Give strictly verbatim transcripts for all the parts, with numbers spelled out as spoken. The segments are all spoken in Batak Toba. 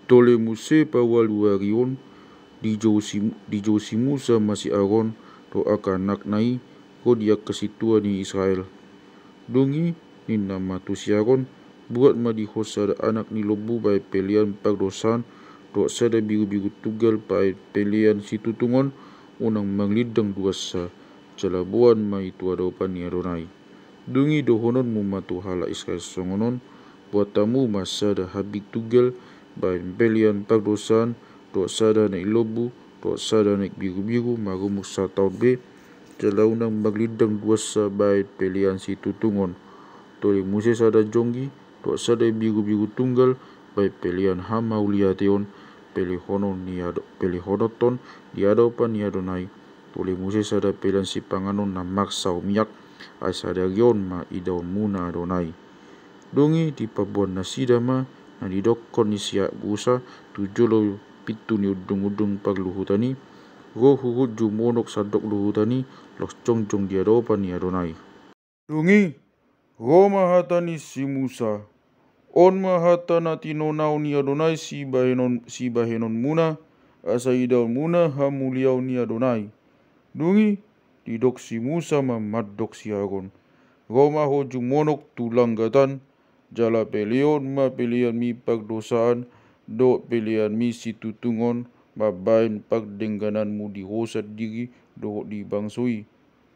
Tole muse paualu ari on, dijou si, dijou si Musa ma si Aron dohot angka anakna i, ro di angka sintua ni Israel. Dung i ninna ma tu si Aron, buat ma di ho sada anak ni lombu bahen pelean pardosaan, dohot sada birubiru tunggal bahen pelean situtungon, unang manglindang duansa, jala boan ma i tu adopan ni Adonai. Dung i dohononmu ma tu halak Israel songon on, buat hamu ma sada hambing tunggal bahen pelean pardosaan, dohot sada anak ni lombu, dohot sada anak birubiru, marumur sataon be, jala unang manglindang duansa bahen pelean situtungon. Tole muse sada jonggi, dohot sada birubiru tunggal, bahen pelean hamauliateon, pelehonon ni ado, pelehononhon di adopan ni Adonai. Tole muse sada pelean sipanganon na marsaor miak, ai sadari on ma idaonmuna Adonai. Dung i dipaboan nasida ma na nidokkon ni si Musa tu jolo pintu ni undungundung parluhutan i, ro huhut jumonok sandok luhutan i, laos jongjong di adopan ni Adonai. Dung i, ro ma hata ni si Musa, on ma hata na tinonaon ni Adonai sibahenon, sibahenonmuna, asa idaonmuna hamuliaon ni Adonai. Dung i, didok si Musa ma mandok si Aron, ro ma ho jumonok tu langgatan, jala peleon ma peleanmi pardosaan, dohot peleanmi situtungon, mambahen pardenggananmu di ho sandiri, dohot di bangso i.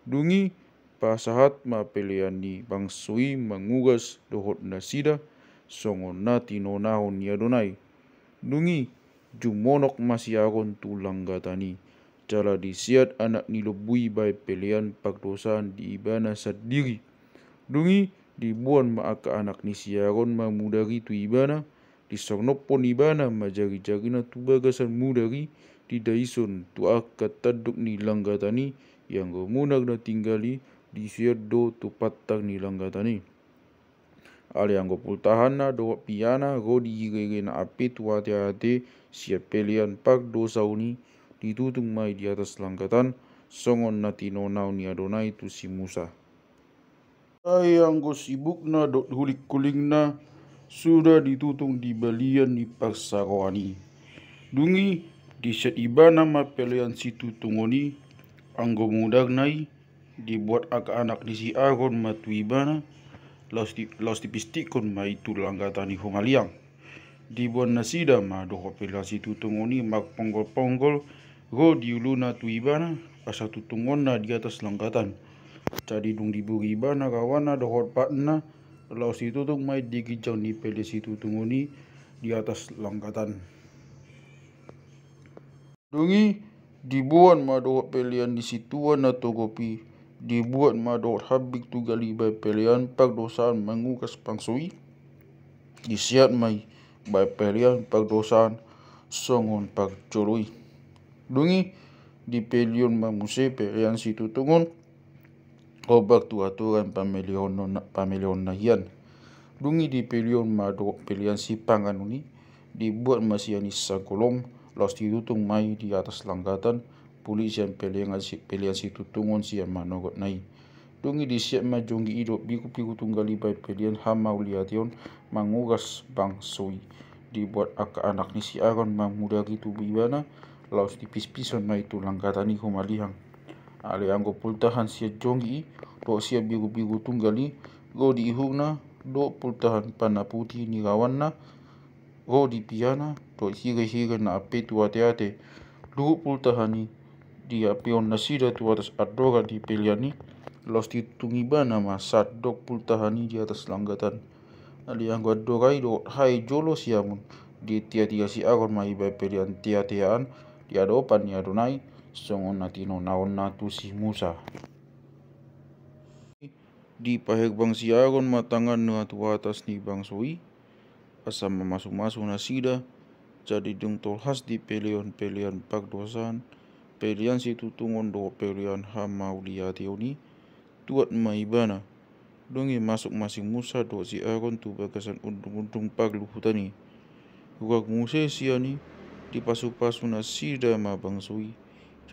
Dung i, pasahat ma pelean ni bangso i manguras dohot nasida, songon na tinonaon ni Adonai. Dung i, jumonok ma si Aron tu langgatan i, jala diseat anak ni lombu i bahen pelean pardosaan di ibana sandiri. Dung i, diboan ma angka anak ni si Aron mamudar i tu ibana, disonopkon ibana ma jarijarina tu bagasan mudar i, didaison tu angka tandok ni langgatan i, ianggo munar na tinggal i, diseat do tu pantar ni langgatan i. Alai anggo pultahanna dohot piana ro di ireirei na ampe tu ateate sian pelean pardosaon i, ditutung ma i di atas langgatan, songon na tinonaon ni Adonai tu si Musa. Ai anggo sibukna dohot hulingkulingna suda ditutung di balian ni parsaroan i. Dung i, diseat ibana ma pelean situtungon i, anggo mudarna i, diboan angka anak ni si Aron ma tu ibana, laos di, laos dipistikkon ma i tu langgatan i humaliang. Diboan nasida ma dohot pelean situtungon i marponggolponggol, ro di uluna tu ibana, asa tutungonna di atas langgatan. Jadi dung diburi ibana rawanna dohot patna, laos ditutung ma i di ginjang ni pelean situtungon i di atas langgatan. Dung i, diboan ma dohot pelean ni sintua na torop i, diboan ma dohot hambing tunggal i bahen pelean pardosaan manguras bangso i, diseat ma i bahen pelean pardosaan songon parjolo i. Dung i, dipeleon ma muse pelean situtungon, hombar tu aturan pameleon na, pameleon na hian. Dung i dipeleon ma dohot pelean sipanganon i, diboan ma sian insan holom, laos ditutung ma i di atas langgatan, puli sian pelean si, pelean situtungon sian manogotna i. Dung i diseat ma jonggi i dohot birubiru tunggal i bahen pelean hamauliateon manguras bangso i. Diboan angka anak ni si Aron mamudar i tu ibana, laos dipispison ma i tu langgatan i humaliang. Alai anggo pultahan sian jonggi i, dohot sian birubiru tunggal i, ro di ihurna, dohot pultahan panaputi ni rawanna, ro di piana, dohot hirehire na ampe tu ateate. Luhut pultahan i, diampeon nasida tu atas andora di pelean i, laos ditutung ibana ma sandok pultahan i di atas langgatan. Alai anggo andora i dohot hae jolo siamun, ditiatia si Aron ma i bahen pelean teateaan di adopan ni Adonai, songon na tinonaonna tu si Musa. Dipaherbang si Aron ma tanganna tu atas ni bangso i, asa mamasumasu nasida, jadi dung tolhas dipeleon pelean pardosaan, pelean situtungon dohot pelean hamauliateon i, tuat ma ibana. Dung i masuk ma si Musa dohot si Aron tu bagasan undungundung parluhutan i. Ruar muse sian i, dipasupasu nasida ma bangso i.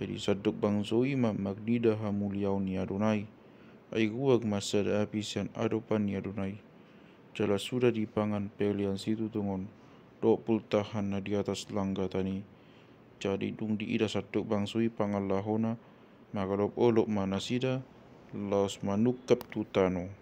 Jadi sandok bangso i ma marnida hamuliaon ni Adonai. Ai ruar ma sada api sian adopan ni Adonai. Jala suda dipangan pelean situtungon, dohot pultahan na di atas langgatan i. Jadi dung diida sandok bangso i pangalahona, mangalopolop ma nasida laos manungkap tu tano.